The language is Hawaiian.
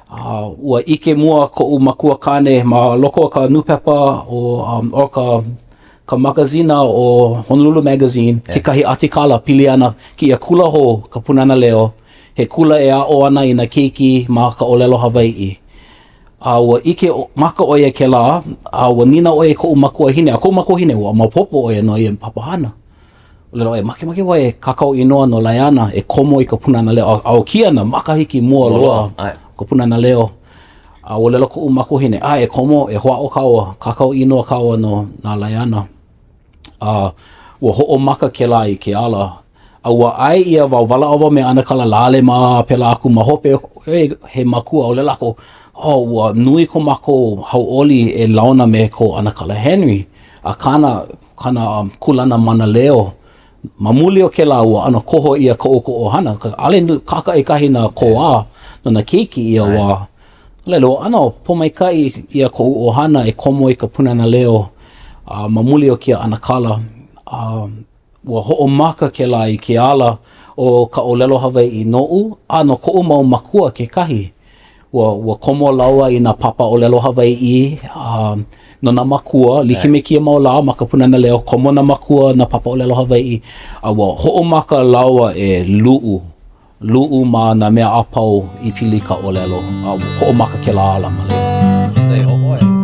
A ua ʻike mua koʻu makua kāne ma loko o ka nūpepa o um, o ka ka makazina ʻo Honolulu Magazine, kekahi ʻatikala pili ana kēia kula hou, ka Pūnana Leo, he kula e aʻo ana i nā keiki ma ka ʻōlelo Hawaiʻi. A ua ʻike maka ʻo ia kēlā, a ua nīnau ʻo ia i koʻu makuahine, a koʻu makuahine, ua maopopo ʻo ia no ia papahana. ʻŌlelo ʻo ia, makemake wau e kākau inoa no Laiana e komo i ka Pūnana Leo. A, a ʻo kēia nā makahiki mua loa o ka Pūnana Leo. A ua ʻōlelo koʻu makuahine, ʻae, e komo, e hoʻāʻo kāua, kākau inoa kāua no na Laiana. A ua hoʻomaka kēlā i ke ala. A ua ʻae ʻia wau, walaʻau wau me ʻAnakala Lale mā, pēlā aku ma hope, he makua, ʻōlelo lākou, oh, ua nui ko mākou hauʻoli e launa me ko ʻAnakala Henry. A kāna, kāna um, kūlana mānaleo, ma muli o kēlā ua ʻano koho ʻia koʻu ko ʻohana, ʻaʻole kākaʻikahi nā kōā no nā keiki i ia wā. No laila, ua ʻano pōmaikaʻi ʻia koʻu ʻohana e komo i ka Pūnana Leo a ma muli o kēia ʻanakala. A ua hoʻomaka kēlā i ke ala o ka ʻōlelo Hawaiʻi noʻu a no koʻu mau makua kekahi. Ua, ua komo lāua i nā papa ʻōlelo Hawaiʻi a no nā makua, like me kēia mau lā ma ka Pūnana Leo, komo nā makua nā papa ʻōlelo Hawaiʻi, a ua hoʻomaka lāua e luʻu, luʻu ma nā mea a pau i pili i ka ʻōlelo, a ua hoʻomaka kēlā ala ma laila.